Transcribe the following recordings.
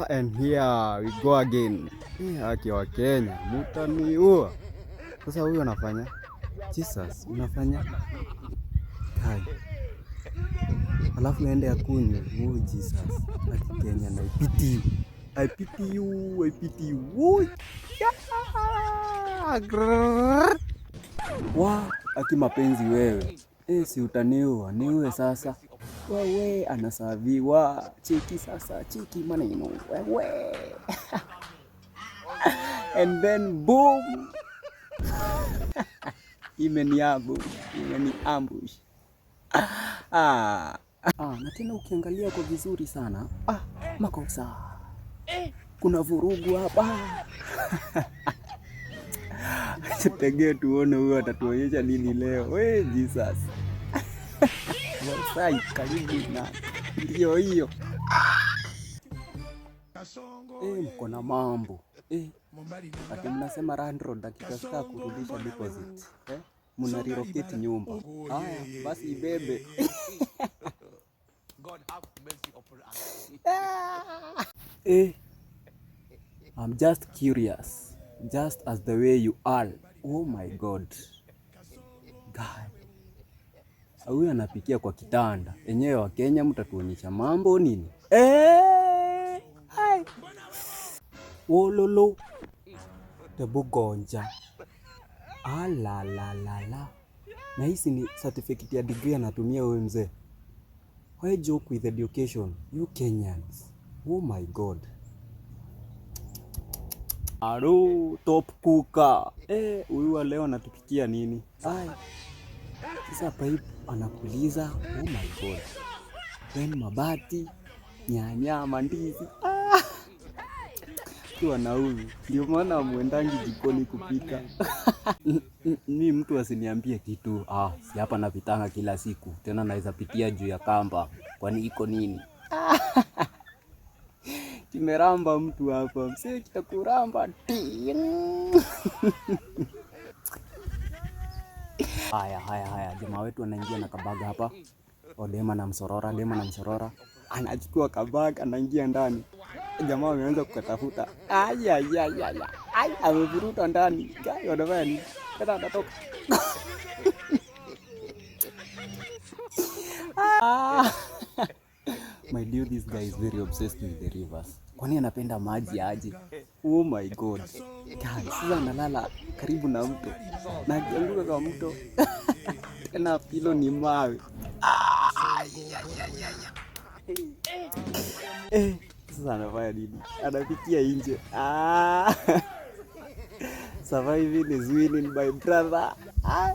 Wa, and here we go again. Haki wa Kenya, mutaniua. Sasa huyu anafanya, Jesus, unafanya hai, alafu ende akunywe. Oh Jesus, haki Kenya, na I pity you. I pity you, I pity you. Oh, yeah. Grrrr. Wa, aki mapenzi wewe. Si utaniua, niue sasa. Wewe anaserviwa. Cheki sasa, cheki maneno. Wewe. And then boom. Imeniambush, imeniambush. Ah. Ah, na tena ukiangalia kwa vizuri sana. Ah, makosa. Kuna vurugu hapa. Tutegee tuone huyo atatuonyesha nini leo. We Jesus. Warsai karibu na ndio hiyo. Mko na mambo. Ati mnasema landlord akikataa kurudisha deposit. Mna relocate nyumba. Haya, basi ibebe. God have mercy upon us. I'm just curious, just as the way you are. Oh my God. God. Huyu anapikia kwa kitanda. Enyewe wa Kenya mtatuonyesha mambo nini? Hai. Wololo. Tebugonja. Ala la la la. Na hisi ni certificate ya degree anatumia huyu mzee. Why joke with education? You Kenyans. Oh my God. Aro, top cooker. Huyu wa leo anatupikia nini? Ai. Sasa pipe anapuliza. Oh my God. Then mabati, nyanya, mandizi. Ah. Wanaume ndio maana mwendangi jikoni kupika. Mi mtu asiniambie kitu. Ah, si hapa napitanga kila siku. Tena naweza pitia juu ya kamba. Kwani iko nini? Kimeramba mtu hapa. Msee kitakuramba. Ting. Haya, haya, haya. Jamaa wetu anaingia na kabaga hapa. Odema na msorora, dema na msorora. Anachukua kabaga, anaingia ndani. Jamaa ameanza kukatafuta. Ai, ai, ai, ai. Ai, amevuruta ndani. Kai, wanafanya nini? Tena anatoka. Ah. My dude, this guy is very obsessed with the rivers. Kwani anapenda maji aje? Oh my God. Guys, sasa analala karibu na mto. Na akianguka kwa mto tena pilo ni mawe. Sasa anafanya nini? Anapikia nje. Ah. Surviving is winning, my brother. Ah.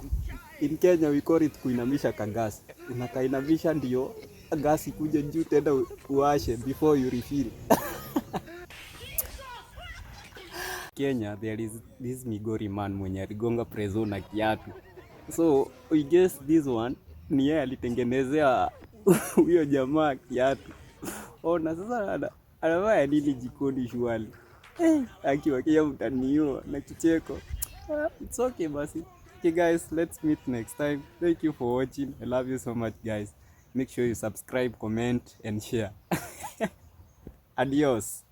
In Kenya we call it kuinamisha kagasi. Unakainamisha ndio gasi kuja juu tena uashe before you refill. Kenya there is this Migori man mwenye aligonga prezo na kiatu. So we guess this one ni yeye alitengenezea huyo jamaa kiatu. Ona sasa anafanya nini jikoni shwali? Akiwa kia mtaniua na kicheko. It's okay basi. Okay guys, let's meet next time. Thank you for watching. I love you so much guys. Make sure you subscribe, comment and share. Adios.